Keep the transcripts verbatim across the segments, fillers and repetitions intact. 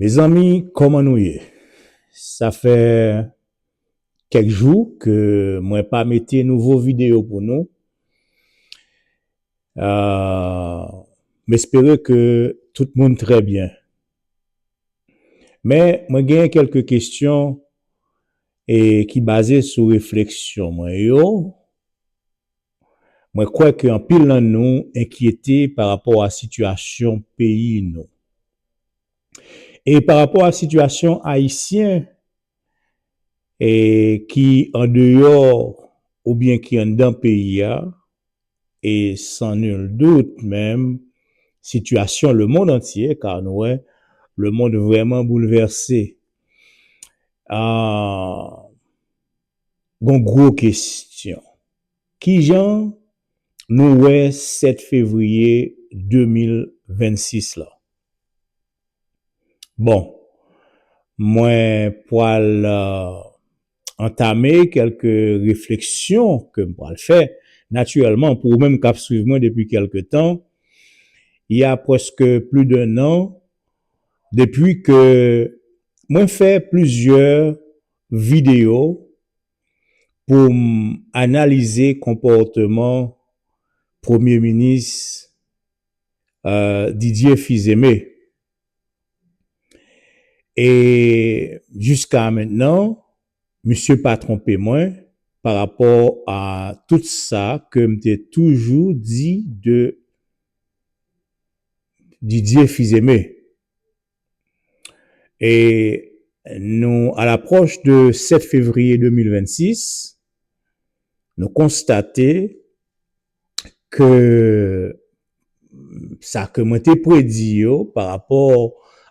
Mezanmi, kòman nou ye? Sa fè kèk jou ke mwen pa mete nouvo videyo pou nou. Ah, m espere ke tout moun trè byen. Men, mwen genyen kèlke kesyon e ki baze sou refleksyon mwen yo. Mwen kwè ke anpil nan nou enkyete pa rapò a sitiyasyon peyi nou. E pa rapò a sitiyasyon ayisyen e ki andeyò oubyen ki anndan peyi a, e sans nul doute menm, sitiyasyon lemonn antye, ka nou wè lemonn vrèman boulvèse. Ah, gon gwo kesyon. Kijan nou wè sèt fevriye de mil vennsis la? Bon, mwen pral, euh, antame kèlke refleksyon ke m pral fè. Natirèlman, pou ou menm k ap swiv mwen depi kèlke tan, il y a presque plus d'un an, depi ke mwen fè plizyè videyo pou m analize konpòteman Premye Minis, euh, Didier Fils-Aimé. E jiska mentnan, misye pa twonpe mwen pa rapò a tout sa ke m te toujou di de Didier Fils-Aimé. E nou, à l'approche de sèt fevriye de mil vennsis, nou konstate ke sa ke mwen te predi yo pa rapò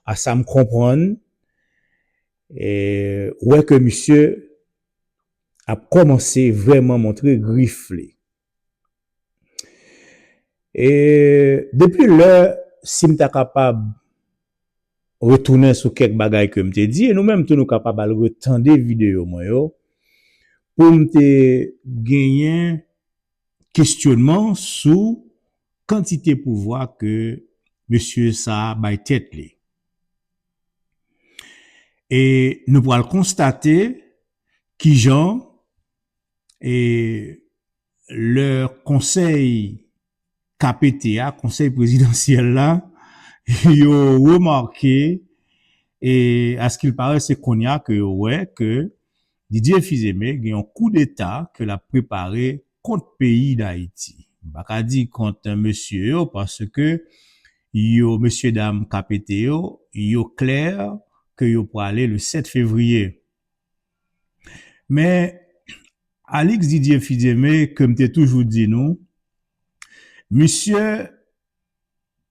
a sa m konprann, e, wè ke misye ap kòmanse vrèman montre grif li. E depi lè, si m ta kapab retounen sou kèk bagay ke m te di, e nou menm tou nou kapab al retande videyo mwen yo, pou m te genyen kesyonman sou kantite pouvwa ke mesye sa a bay tèt li. E nou pral konstate kijan, e, lè konsèy K P T a, konsèy prezidansyèl la, yo remake, e, askilpare, se kounye a ke yo wè ke Didier Fils-Aimé gen yon koudeta ke l ap prepare kont peyi Dayiti. M pa ka di kont mesye yo, paske yo, mesye dam K P T yo, yo klè ke yo prale le sèt fevriye. Men, Alix Didier Fils-Aimé, ke m te toujou di nou, misye,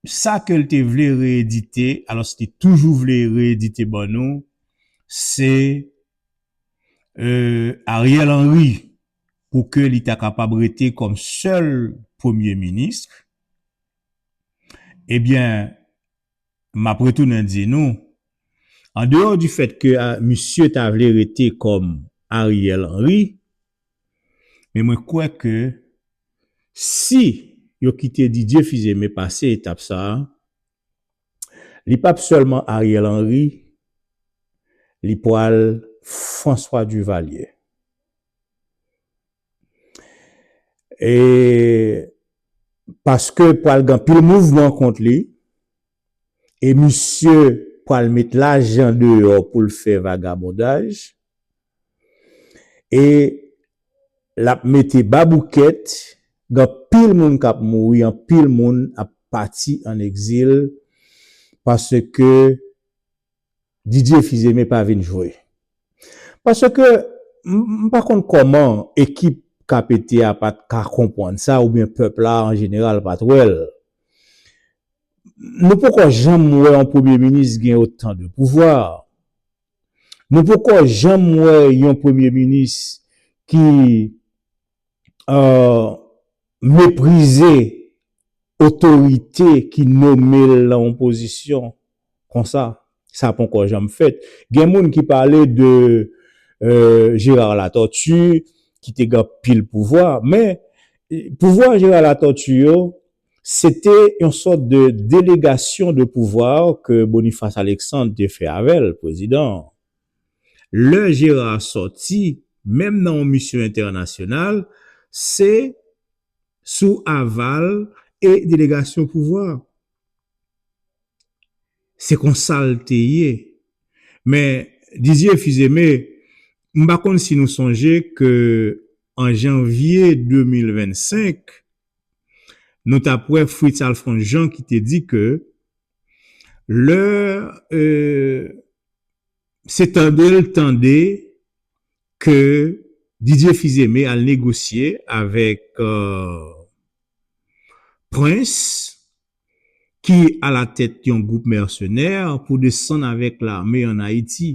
sa ke l te vle reyedite, alòs li toujou vle reyedite ban nou, se, euh, Ariel Henry, pou ke li ta kapab rete kòm sèl premye minis. Ebyen, m ap retounen di nou, andeyò di fèt ke, a, misye ta vle rete kòm Ariel Henry, men mwen kwè ke si yo kite Didier Fils-Aimé pase etap sa a, li p ap sèlman Ariel Henry, li pral François Duvalier. E paske pral gen anpil mouvman kont li, e misye pral met lajan deyò pou l fè vagabondaj, e l ap mete baboukèt, gen anpil moun k ap mouri, anpil moun ap pati ann egzil, paske Didier Fils-Aimé pa vin jwe. Paske m, m pa konn kòman ekip K P T a pa t ka konprann sa, oubyen pèp la an jeneral pa t wè l. Nou poko janm wè yon premye minis gen otan de pouvwa. Nou poko janm wè yon premye minis ki, euh, meprize otorite ki nonmen l nan yon pozisyon konsa. Sa poko janm fèt. Gen moun ki pale de, euh, Gérard Latortue, ki te gen anpil pouvwa, men, eh, pouvwa Gérard Latortue yo, se te yon sòt de delegasyon de pouvwa ke Boniface Alexandre te fè avè l, prezidan an. Lè Gérard sòti, menm nan yon misyon entènasyonal, se sou aval e delegasyon pouvwa. Se konsa l te ye. Men, Didier Fils-Aimé, m pa konn si nou sonje ke an janvye de mil vennsenk, nou t ap wè Fritz Alphonse Jean ki te di ke lè, euh, se tande l tande ke Didier Fils-Aimé al negosye avèk, euh, Prince, ki alatèt yon gwoup mèsenè pou desann avèk lame ann Ayiti.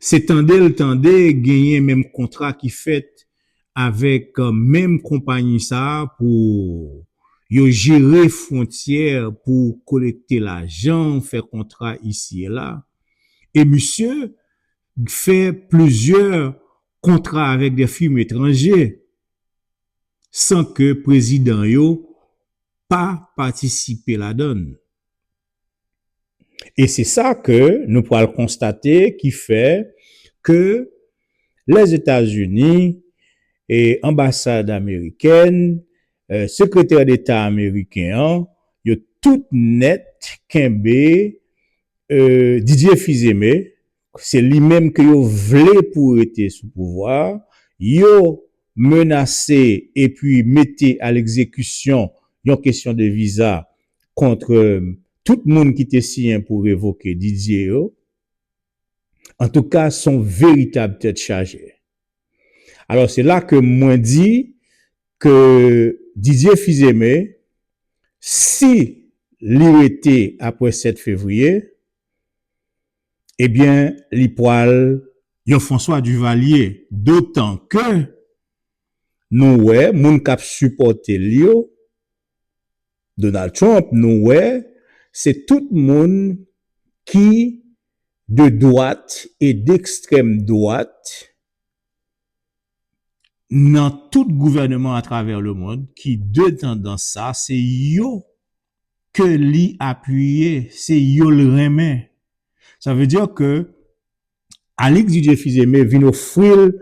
Se tande l tande genyen menm kontra ki fèt avèk, euh, menm konpayi sa a pou yo jere fwontyè, pou kolekte lajan, fè kontra isi e la. E misye fè plizyè kontra avèk de fim etranje, san ke prezidan yo pa patisipe ladan l. E se sa ke nou pral konstate ki fè ke Lèzetazini e anbasad amerikèn, eh, sekretè deta ameriken an, yo tout nèt kenbe, eh, Didier Fils-Aimé, se li menm ke yo vle pou rete sou pouvwa, yo menase epi mete a legzekisyon yon kesyon de viza kont, eh, tout moun ki te siyen pou revoke Didier yo. Antouka, se yon veritab tèt chaje. Alò, se la ke mwen di ke Didier Fils-Aimé, si li rete apre sèt fevriye, ebyen, li pral yon François Duvalier, dotan ke nou wè moun k ap sipòte l yo, Donald Trump, nou wè, se tout moun ki de dwat e dekstrèm dwat nan tout gouvènman atravè lemonn ki de tandans sa, se yo ke li apiye, se yo l renmen. Sa vle di ke Alix Didier Fils-Aimé vin ofri l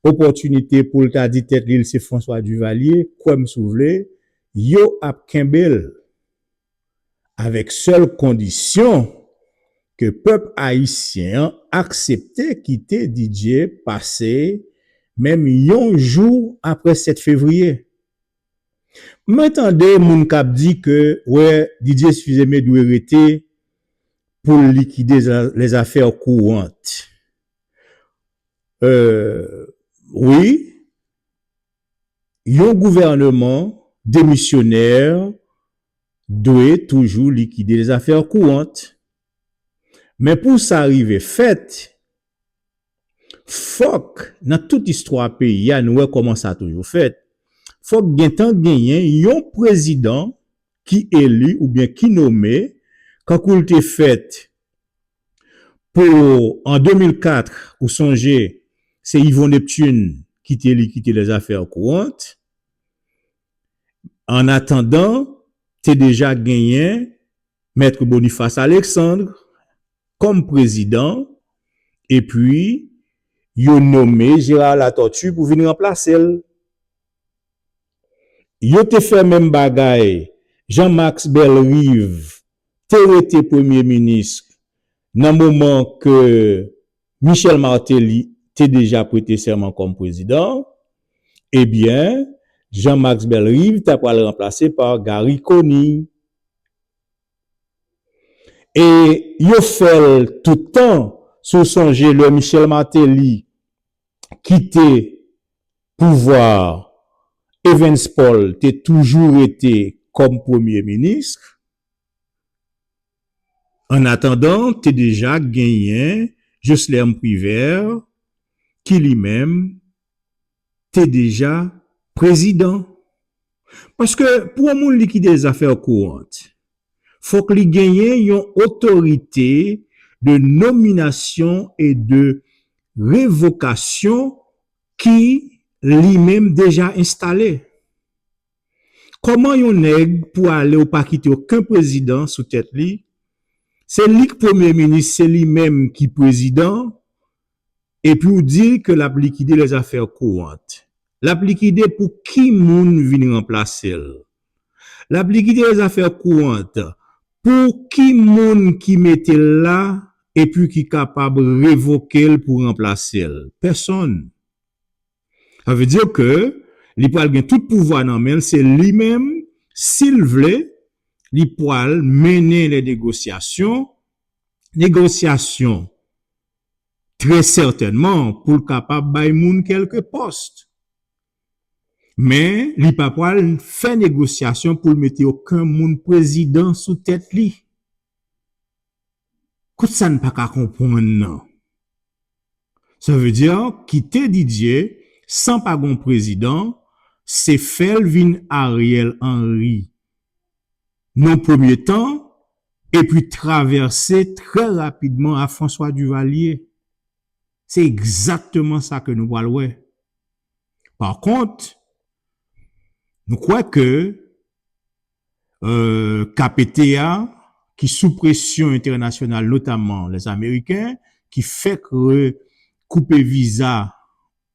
opòtinite pou l ta di tèt li l se François Duvalier, kwè m si w vle, yo ap kenbe l avèk sèl kondisyon ke pèp ayisyen an aksepte kite Didier pase menm yon jou apre sèt fevriye. Mwen tande moun k ap di ke, wè, Didier Fils-Aimé dwe rete pou l likide za-, lèzafè kourant. Euh, wi, yon gouvènman demisyonè dwe toujou likide lèzafè kourant. Men pou sa rive fèt, fòk, nan tout istwa peyi a, nou wè kòman sa toujou fèt, fòk gentan genyen yon prezidan ki eli oubyen ki nome, kankou l te fèt pou, an de mil kat, ou sonje, se Yvon Neptune ki te likide lèzafè kourant. Annatandan, te deja genyen Mèt Boniface Alexandre kòm prezidan, epi yo nome Gérard Latortue pou vin ranplase l. Yo te fè menm bagay, Jean-Max Bellerive te rete premye minis nan moman ke Michel Martelly te deja prete sèman kòm prezidan, ebyen, Jean-Max Bellerive ta pral ranplase pa Garry Conille. E yo fè l tout tan, si w sonje lè Michel Martelly kite pouvwa a, Evans Paul te toujou rete kòm premye minis. Annatandan, te deja genyen Jocelerme Privert, ki li menm te deja prezidan. Paske pou yon moun likide zafè kourant, fòk li genyen yon otorite de nominasyon e de revokasyon ki li menm deja enstale. Kòman yon nèg pou ale ou pa kite okenn prezidan sou tèt li? Se li k premye minis, se li menm ki prezidan, epi ou di l ke l ap likide lèzafè kourant. L ap likide pou ki moun vin ranplase l? L ap likide lèzafè kourant pou ki moun ki mete l la epi ki kapab revoke l pou ranplase l? Pèsonn. Sa vle di ke li pral gen tout pouvwa nan men l, se li menm, si l vle, li pral mennen lè negosyasyon, negosyasyon trè sètènman pou l kapab bay moun kèlke pòs. Men li pa pral fè negosyasyon pou l mete okenn moun prezidan sou tèt li. Kot sa n pa ka konprann nan? Sa vle di, kite Didier san pa gon prezidan, se fè l vin Ariel Henry nan premye tan, epi travèse trè rapidman a François Duvalier. Se egzakteman sa ke nou pral wè. Pa kont, nou kwè ke euh, K P T a, ki sou presyon entènasyonal, notaman lèzameriken, ki fèk re-, koupe viza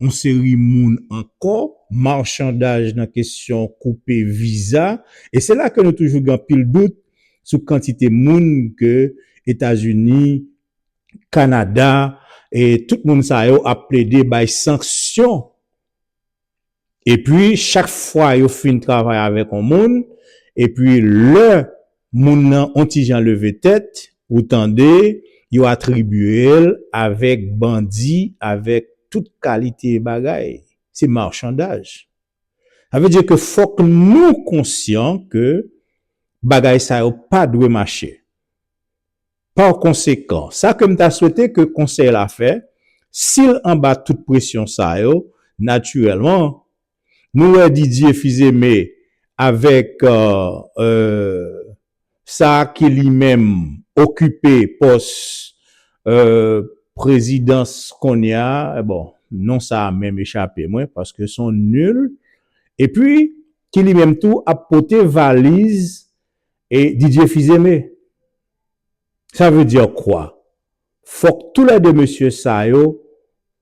yon seri moun ankò, machandaj nan kesyon koupe viza, e se la ke nou toujou gen anpil dout sou kantite moun ke Etazini, Kanada, e tout moun sa yo ap plede bay sanksyon. Epi, chak fwa yo fin travay avèk yon moun, epi lè moun nan on ti jan leve tèt, ou tande yo atribye l avèk bandi, avèk tout kalite bagay. Se machandaj. Sa vle di ke fòk nou konsyan ke bagay sa yo pa dwe mache. Pa konsekan, sa ke m ta swete ke konsèy la fè, si l anba tout presyon sa yo, natirèlman, nou wè Didier Fils-Aimé avèk, euh, euh, sa ki li menm okipe pòs, euh, prezidans kounye a, bon, non sa a menm echape mwen, paske se yon nil, epi ki li menm tou ap pote valiz e Didier Fils-Aimé. Sa vle di kwa? Fòk toulède mesye sa yo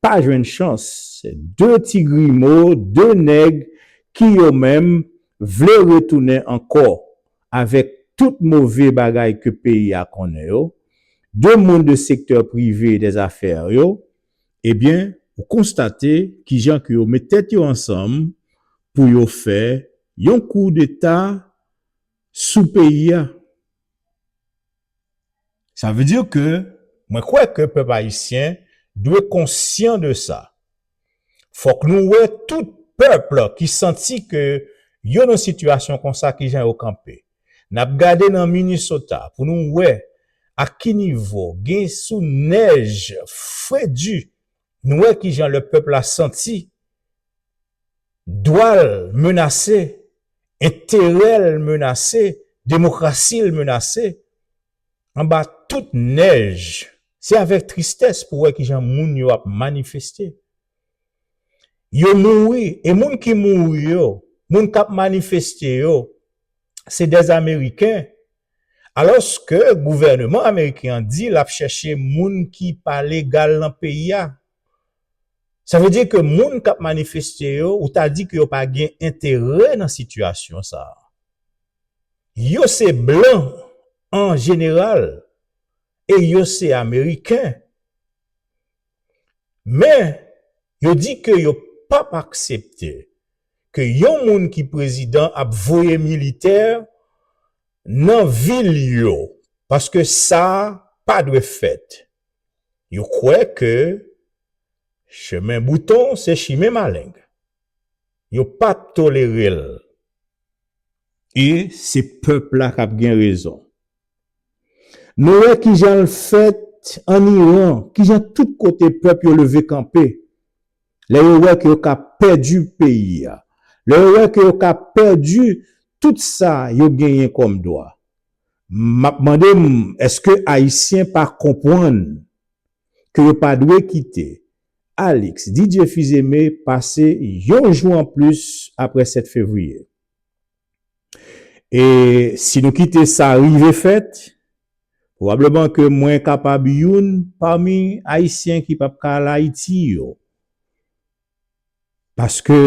pa jwenn chans. Se de ti grimo, de nèg ki yo menm vle retounen ankò avèk tout move bagay ke peyi a konnen yo, de moun de sektè prive dèzafè yo, ebyen, ou konstate kijan ke yo met tèt yo ansanm pou yo fè yon koudeta sou peyi a. Sa vle di ke mwen kwè ke pèp ayisyen dwe konsyan de sa. Fòk nou wè tout pèp ki santi ke yo nan sitiyasyon konsa kijan yo kanpe. N ap gade nan Minnesota pou nou wè a ki nivo gen sou nèj fredi, nou wè kijan le pèp la santi dwa l menase, enterè l menase, demokrasi l menase, anba tout nèj. Se avèk tristès pou wè kijan moun yo ap manifeste. Yo mouri, e moun ki mouri yo, moun k ap manifeste yo, se dèzameriken, alòske gouvèneman ameriken an di l ap chèche moun ki pa legal nan peyi a. Sa vle di ke moun k ap manifeste yo, ou ta di ke yo pa gen enterè nan sitiyasyon sa a. Yo se blan an jeneral e yo se ameriken. Men, yo di ke yo p ap aksepte ke yon moun ki prezidan ap voye militè nan vil yo, paske sa pa dwe fèt. Yo kwè ke chemen bouton se chimen maleng. Yo p ap tolere l. E se pèp la k ap gen rezon. Nou wè kijan l fèt ann Iran, kijan tout kote pèp yo leve kanpe. Lè yo wè ke yo ka pèdi peyi a. Lè yo wè ke yo ka pèdi tout sa yo genyen kòm dwa. M ap mande m, èske Ayisyen pa konprann ke yo pa dwe kite Alix Didier Fils-Aimé pase yon jou anplis apre sèt fevriye? E si nou kite sa rive fèt, pwobableman ke mwen kapab youn pami Ayisyen ki p ap ka al Ayiti yo. Paske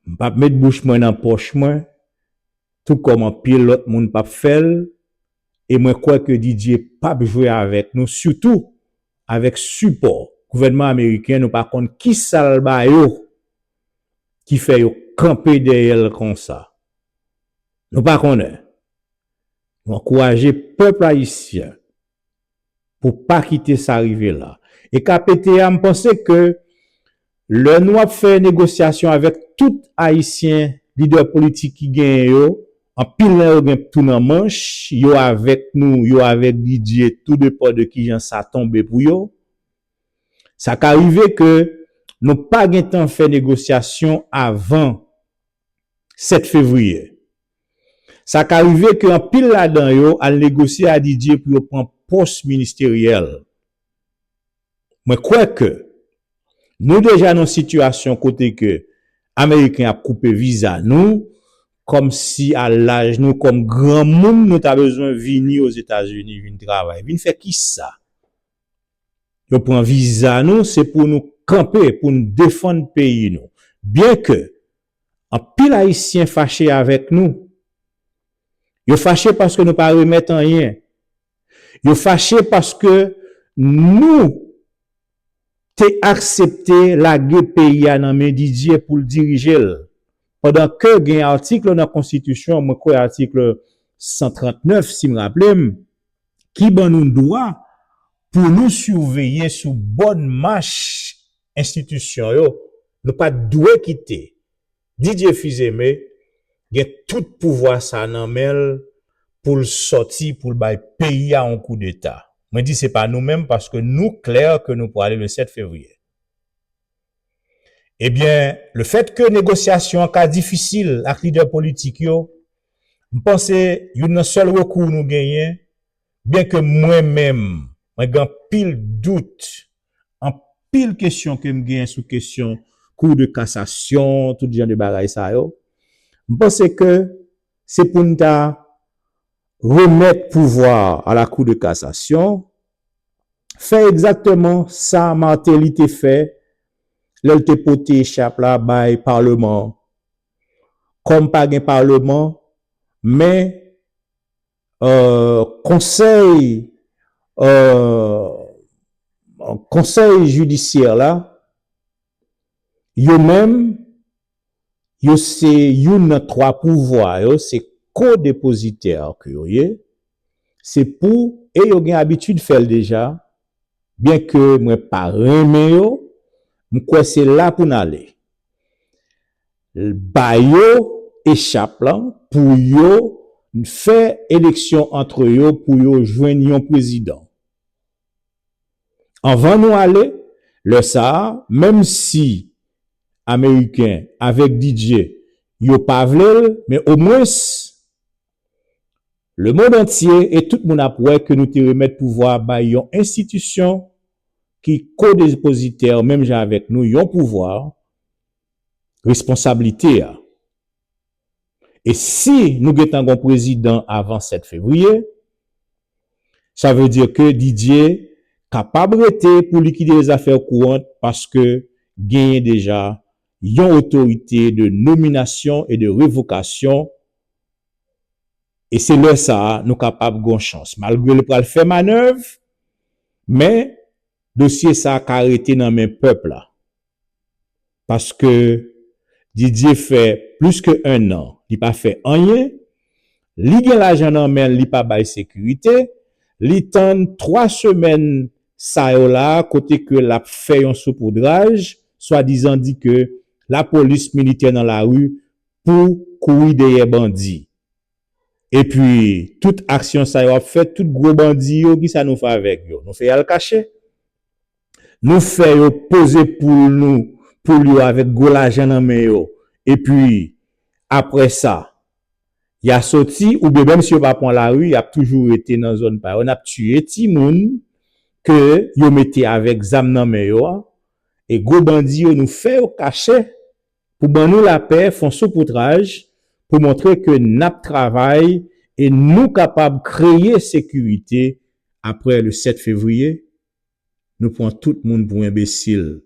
m p ap met bouch mwen nan pòch mwen, tou kòm anpil lòt moun p ap fè l, e mwen kwè ke Didier p ap jwe avèk nou, sitou avèk sipò gouvènman ameriken, nou pa konn ki sa l ba yo ki fè yo kanpe dèyè l konsa. Nou pa konnen. Nou ankouraje pèp ayisyen pou pa kite sa rive la. E ka pete a, m panse ke lè nou ap fè negosyasyon avèk tout Ayisyen, lidè politik ki genyen yo, anpil nan yo gen tou nan manch, yo avèk nou, yo avèk Didier, tou depan de kijan sa tonbe pou yo. Sa ka rive ke nou pa gentan fè negosyasyon avan sèt fevriye. Sa ka rive ke anpil ladan yo al negosye a Didier pou yo pran pòs ministeryèl. Mwen kwè ke nou deja nan sitiyasyon kote ke Ameriken ap koupe viza nou, kòmsi a laj nou, kòm granmoun, nou ta bezwen vini Ozetazini, vin travay. Vin fè kisa? Yo pran viza nou, se pou nou kanpe, pou nou defann peyi nou. Byenke anpil Ayisyen fache avèk nou. Yo fache paske nou pa remèt anyen. Yo fache paske nou te aksepte lage peyi a nan men Didier pou l dirije l. Pandan ke gen atik nan konstitisyon, mwen kwè atik san trannèf, si m raple m, ki ban nou dwa pou nou siveye sou bòn mach enstitisyon yo. Nou pa t dwe kite Didier Fils-Aimé gen tout pouvwa sa nan men l pou l sòti, pou l bay peyi a yon koudeta. Mwen di se pa nou menm paske nou klè ke nou prale le sèt fevriye. Ebyen, le fèt ke negosyasyon an ka difisil ak lidè politik yo, m panse youn nan sèl rekou nou genyen, byenke mwen menm, mwen gen anpil dout, anpil kesyon ke m genyen sou kesyon Cour de cassation, tout jan de bagay sa yo, m panse ke se pou n ta remèt pouvwa a la Cour de cassation, fè egzakteman sa Martelly te fè lè l te pote echap la bay Paleman an. Kòm pa gen Paleman, men, euh, konsèy, euh, konsèy jidisyè la, yo menm, yo se youn nan twa pouvwa yo, se kodepozitè ke yo ye. Se pou, e yo gen abitid fè l deja, byenke mwen pa renmen yo, m kwè se la pou n ale. Ba yo echap lan pou yo fè eleksyon antre yo, pou yo jwenn yon prezidan. Anvan nou ale, lè sa a, menm si Ameriken avèk Didier yo pa vle l, men omwens lemond antye e tout moun ap wè ke nou te remèt pouvwa bay yon enstitisyon ki kodepozitè, menm jan avèk nou, yon pouvwa, responsablite a. E si nou gentan gon prezidan avan sèt fevriye, sa vle di ke Didier kapab rete pou likide lèzafè kouran paske genyen deja yon otorite de nominasyon e de revokasyon. E se lè sa a nou kapab gon chans. Malgre l pral fè manèv, men dosye sa a ka rete nan men pèp la. Paske Didier fè plis ke en an, li pa fè anyen, li gen lajan nan men l, li pa bay sekirite, li tann twa semèn sa yo la, kote ke l ap fè yon soupoudraj, swadizan di ke lapolis militè nan lari pou kouri dèyè bandi. Epi, tout aksyon sa yo ap fèt, tout gwo bandi yo, kisa nou fè avèk yo? Nou fè y al kache. Nou fè yo poze poul nou, poul yo avèk gwo lajan nan men yo. Epi, apre sa, y a soti, oubyen menm si yo pa pran lari, y ap toujou rete nan zòn pa yo. N ap tiye timoun ke yo mete avèk zam nan men yo a. E gwo bandi yo, nou fè yo kache pou ban nou lapè, fè yon soupoutraj, pou montre ke n ap travay e nou kapab kreye sekirite apre le sèt fevriye, nou pran tout moun pou enbesil.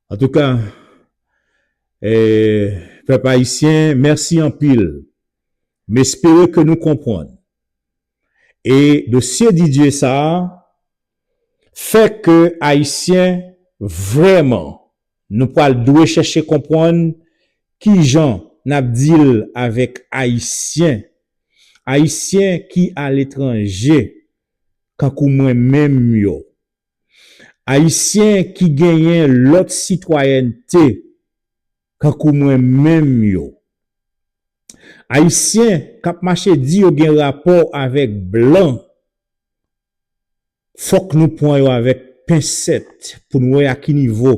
Antouka, eh, pèp ayisyen, mèsi anpil. M espere ke nou konprann. E dosye Didier sa a fè ke Ayisyen vrèman, nou pral dwe chèche konprann kijan n ap deal avèk Ayisyen, Ayisyen ki aletranje, kankou mwen menm yo, Ayisyen ki genyen lòt sitwayènte, kankou mwen menm yo. Ayisyen k ap mache di yo gen rapò avèk blan, fòk nou pran yo avèk pensèt pou n wè a ki nivo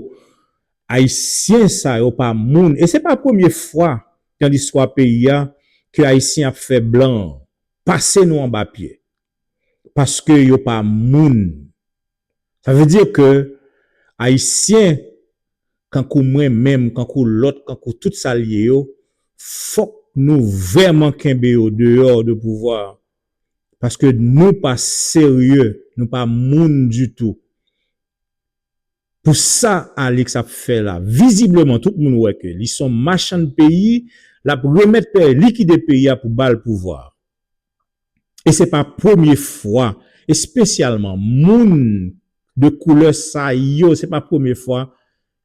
Ayisyen sa yo pa moun. E se pa premye fwa nan listwa peyi a ke Ayisyen ap fè blan pase nou anba pye. Paske yo pa moun. Sa vle di ke Ayisyen, kankou mwen menm, kankou lòt, kankou tout sa l ye yo, fòk nou vrèman kenbe yo deyò de pouvwa. Paske nou pa serye, nou pa moun ditou. Pou sa Alix ap fè la, vizibleman, tout moun wè ke li se yon machann peyi, l ap remèt peyi, likide peyi a pou ba l pouvwa. E se pa premye fwa, espesyalman moun de koulè sa yo, se pa premye fwa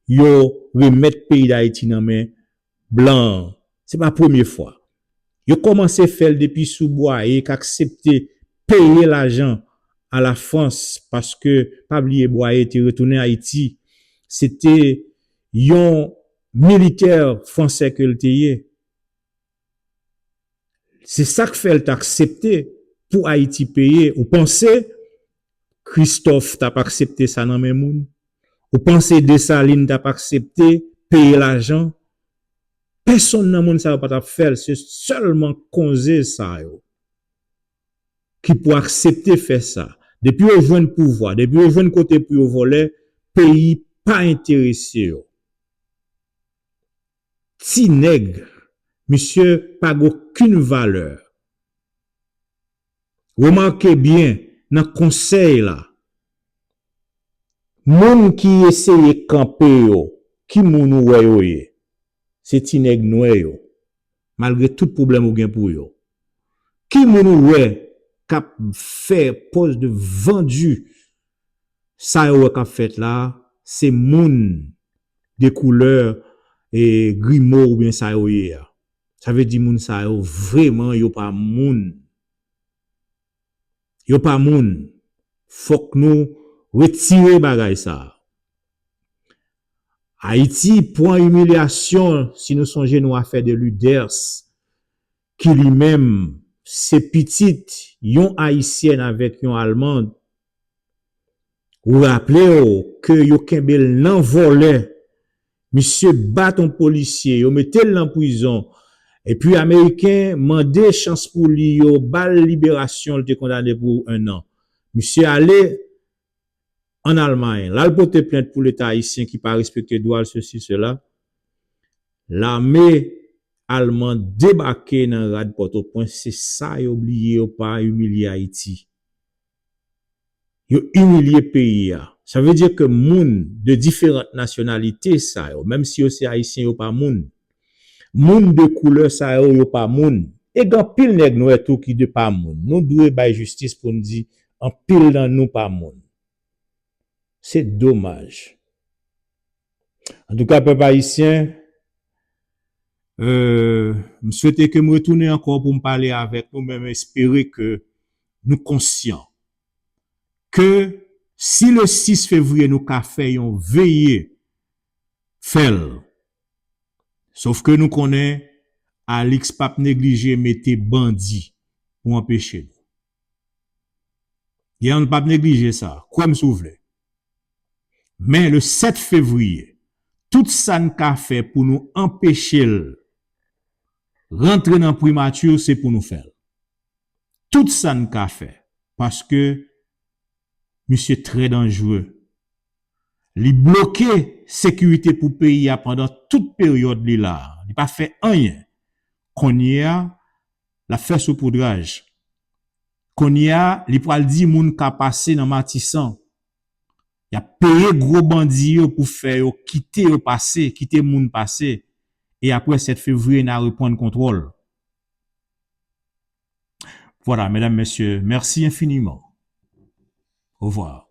yo remèt peyi Dayiti nan men blan an. Se pa premye fwa. Yo kòmanse fè l depi sou Bwaye k aksepte peye lajan a Lafrans, paske, pa bliye, Bwaye te retounen Ayiti. Se te yon militè fransè ke l te ye. Se sa k fè l t aksepte pou Ayiti peye. Ou panse Christophe t ap aksepte sa nan men moun? Ou panse Desalin t ap aksepte peye lajan? Pèsonn nan moun sa yo pa t ap fè l, se sèlman konze sa yo ki pou aksepte fè sa. Depi yo jwenn pouvwa, depi yo jwenn kote pou yo vòlè, peyi pa enterese yo. Ti nèg, misye pa gen okenn valè. Remake byen nan konsèy la, moun ki eseye kanpe yo, ki moun ou wè yo ye? Se ti nèg nwè yo, malgre tout pwoblèm ou gen pou yo. Ki moun ou wè k ap fè pòz de vandi? Sa yo wè k ap fèt la, se moun de koulè e grimo oubyen sa yo ye a. Sa vle di moun sa yo vrèman yo pa moun. Yo pa moun. Fòk nou retire bagay sa a. Ayiti pran imilyasyon, si nou sonje nou afè de Luders, ki li menm se pitit yon Ayisyèn avèk yon Almand. Ou raple w ke yo kenbe l nan vòlè. Misye bat yon polisye, yo mete l nan prizon. Epi Ameriken mande chans pou li, yo ba l liberasyon, l te kondane pou en an. Misye ale ann Almay, l al pote plent pou Leta ayisyen ki pa respekte dwa l, sesi, sela. Lame alman debake nan rad Pòtoprens, se sa yo bliye, yo pa imilye Ayiti. Yo imilye peyi a. Sa vle di ke moun de diferan nasyonalite sa yo, menm si yo se Ayisyen, yo pa moun. Moun de koulè sa yo, yo pa moun. E gen anpil nèg nwè tou ki de pa moun. Nou dwe bay jistis pou n di anpil nan nou pa moun. Se domaj. Antouka, pèp ayisyen, euh, m swete ke m retounen ankò pou m pale avèk nou, men m espere ke nou konsyan ke si le sis fevriye nou ka fè yon veye, fè l. Sof ke nou konnen Alix p ap neglije mete bandi pou anpeche nou. Li p ap neglije sa, kwè m si w vle. Men le sèt fevriye, tout sa n ka fè pou nou anpeche l rantre nan primati, se pou nou fè l. Tout sa n ka fè, paske misye trè danjre. Li bloke sekirite pou peyi a pandan tout peryòd li la. Li pa fè anyen. Kounye a, l ap fè sopoudraj. Kounye a, li pral di moun ka pase nan Matisan. Y ap peye gwo bandi yo pou fè yo kite yo pase, kite moun pase. E apre sèt fevriye, n a reprann kontwòl. Voilà, mesdames, messieurs, merci infiniment. Au revoir.